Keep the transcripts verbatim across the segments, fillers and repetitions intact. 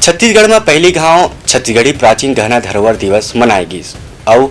छत्तीसगढ़ म पहली घांव छत्तीसगढ़ी प्राचीन गहना धरोहर दिवस मनाए गिस अउ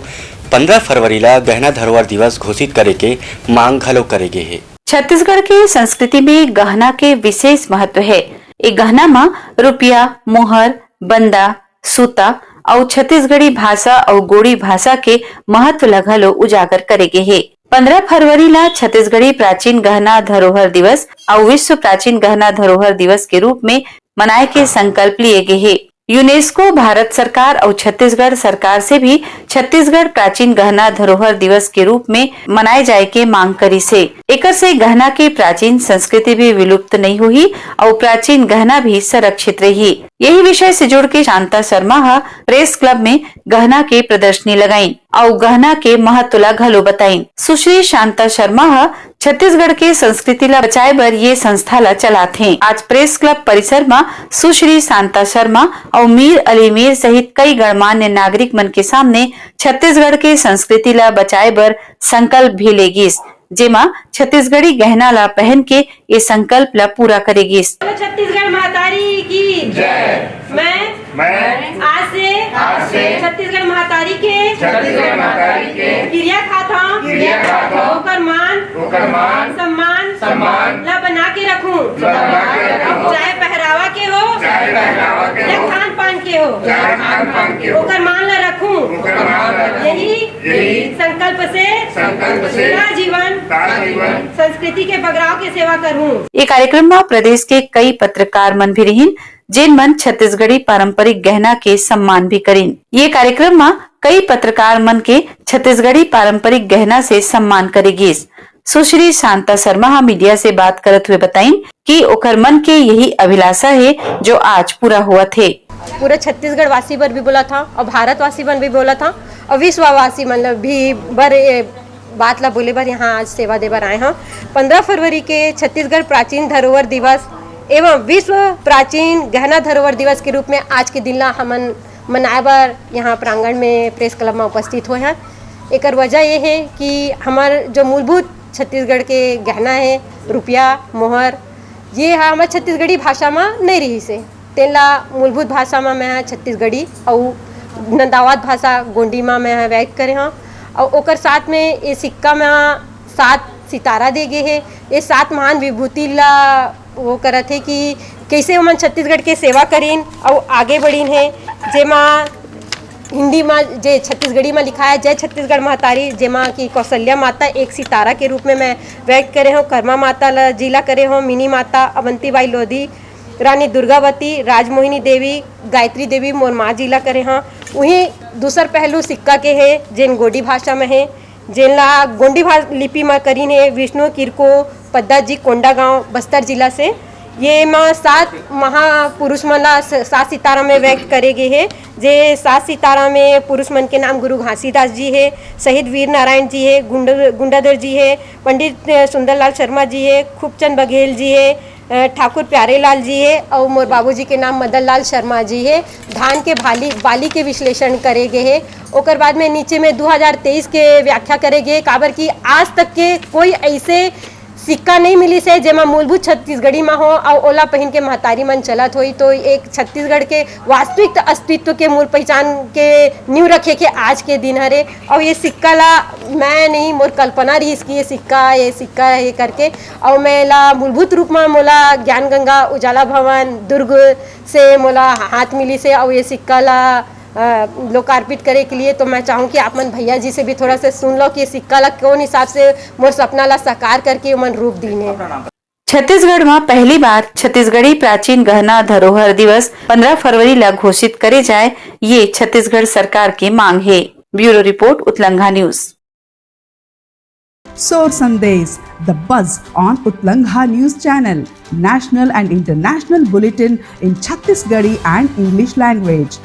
पंद्रह फरवरी ला गहना धरोहर दिवस घोषित करे के मांग घलो करे गे हे। छत्तीसगढ़ के संस्कृति में गहना के विशेष महत्व हे। ए गहना म रुपया, मोहर, बंदा, सूता अउ छत्तीसगढ़ी भाषा अउ गोंडी भाषा के महत्व ल घलो उजागर करे गे हे। पंद्रह फरवरी ला छत्तीसगढ़ी प्राचीन गहना धरोहर दिवस अउ विश्व प्राचीन गहना धरोहर दिवस के रूप में मनाए के संकल्प लिए गे हे। यूनेस्को भारत सरकार अउ छत्तीसगढ़ सरकार से भी छत्तीसगढ़ प्राचीन गहना धरोहर दिवस के रूप में मनाए जाए के मांग करिस हे। एकर से गहना के प्राचीन संस्कृति भी विलुप्त नइ होही अउ प्राचीन गहना भी संरक्षित रही। यही विषय से जुड़ के शांता शर्मा ह प्रेस क्लब में गहना के प्रदर्शनी लगाइन अउ गहना के महत्व ला घलो बताइन। सुश्री शांता शर्मा ह छत्तीसगढ़ के संस्कृति ला बचाए बर ये संस्था ला चलाथे। आज प्रेस क्लब परिसर म सुश्री शांता शर्मा अउ मीर अली मीर सहित कई गणमान्य नागरिक मन के सामने छत्तीसगढ़ के संस्कृति ला बचाए बर संकल्प भी ले गिस, जेमा छत्तीसगढ़ी गहना ला पहन के ये संकल्प ला पूरा करे गिस। छत्तीसगढ़ महतारी की जय। मैं मैं आज से आज से छत्तीसगढ़ महतारी के छत्तीसगढ़ महतारी के किरिया खात हंव। किरिया खात हंव। ओकर मान ओकर मान सम्मान सम्मान ला बना के रखूं। ला बना के रखूं। चाहे पहरावा के हो चाहे पहरावा के या हो खान पान के हो चाहे खान पान के हो ओकर मान ला रखूं। ओकर मान ला रखूं। यही यही संकल्प से संकल्प से का जीवन का जीवन संस्कृति के बगराव के सेवा करूं। ये कार्यक्रम म प्रदेश के कई पत्रकार मन भी रहिन, जेन मन छत्तीसगढ़ी पारंपरिक गहना के सम्मान भी करिन। ये कार्यक्रम म कई पत्रकार मन के छत्तीसगढ़ी पारंपरिक गहना से सम्मान करे गिस। सुश्री शांता शर्मा ह मीडिया से बात करत हुए बताइन कि ओकर मन के यही अभिलाषा हे, जो आज पूरा होवत हे। पूरे छत्तीसगढ़ वासी बर भी बोलत हंव अउ भारतवासी मन भी बोलत हंव अउ विश्ववासी मन ल भी बर ये बात ला बोले बर यहाँ आज सेवा दे बर आए हंव। पंद्रह फरवरी के छत्तीसगढ़ प्राचीन धरोहर दिवस एवं विश्व प्राचीन गहना धरोहर दिवस के रूप में आज के दिन ला हमन मनाए बर यहाँ प्रांगण में प्रेस क्लब में उपस्थित होए हन। एकर वजह ये हे कि हमर जो मूलभूत छत्तीसगढ़ के गहना हे, रुपया, मोहर, ये ह हमर छत्तीसगढ़ी भाषा म नइ रिहिस हे। तेन ला मूलभूत भाषा म मैं ह छत्तीसगढ़ी अउ नंदावत भाषा गोंडी म मैं ह व्यक्त करे हंव। अउ ओकर साथ में ये सिक्का म सात सितारा दे गे हे। ये सात महान विभूति ला वो करत हे कि कइसे ओमन छत्तीसगढ़ के सेवा करिन अउ आगे बढ़िन हे, जेमा हिंदी म जे छत्तीसगढ़ी म लिखाय जय छत्तीसगढ़ महतारी, जेमा कि कौशल्या माता एक सितारा के रूप में मैं व्यक्त करे हंव, कर्मा माता ला जिला करे हंव, मिनी माता, अवंतीबाई लोधी, रानी दुर्गावती, राजमोहिनी देवी, गायत्री देवी मोर माँ जिला करे हंव। उहीं दूसर पहलू सिक्का के हे, जेन गोंडी भाषा में हे, जेन ला गोंडी भा-, लिपि म करिन हे विष्णु किरको पद्दा जी, कोंडागांव, बस्तर जिला से। ये म सात महापुरुष मन ला स-, सात सितारा में व्यक्त करे गे हे, जे सात सितारा में पुरुष मन के नाम गुरु घासीदास जी हे, शहीद वीर नारायण जी हे, गुंड-, गुंडाधर जी हे, पंडित, अ, सुंदरलाल शर्मा जी हे, खूबचंद बघेल जी हे, अ, ठाकुर प्यारेलाल जी हे अउ मोर बाबूजी के नाम मदन लाल शर्मा जी हे। धान के भाली, बाली के विश्लेषण करे गे हे। ओकर बाद में नीचे में दू हजार तेईस के व्याख्या करे गे, काबर कि आज तक के कोई ऐसे सिक्का नहीं मिलिस हे, जेमा मूलभूत छत्तीसगढ़ी म हो अउ ओला पहिन के महतारी मन चलत होई। तो एक छत्तीसगढ़ के वास्तविक अस्तित्व के मूल पहचान के नींव रखे के आज के दिन हरे। अउ ये सिक्का ला मैं नहीं, मोर कल्पना रहिस कि ये सिक्का, ये सिक्का हे करके। अउ मैं एला मूलभूत रूप म मोला ज्ञान गंगा उजाला भवन दुर्ग से मोला हाथ मिलिस हे अउ ये सिक्का ला, अ, लोकार्पित करे के लिए। तो मैं चाहूँ कि आप मन भैया जी से भी थोड़ा सा सुन लो कि ये सिक्का ला कौन हिसाब से मोर सपना ला साकार करके ओमन रूप दीन हे। छत्तीसगढ़ म पहली बार छत्तीसगढ़ी प्राचीन गहना धरोहर दिवस पंद्रह फरवरी ला घोषित करे जाए, ये छत्तीसगढ़ सरकार के मांग हे। Bureau report, Utlangha news. Sor Sandesh, the buzz on Utlangha News Channel, national and international bulletin in Chhattisgarhi and English language.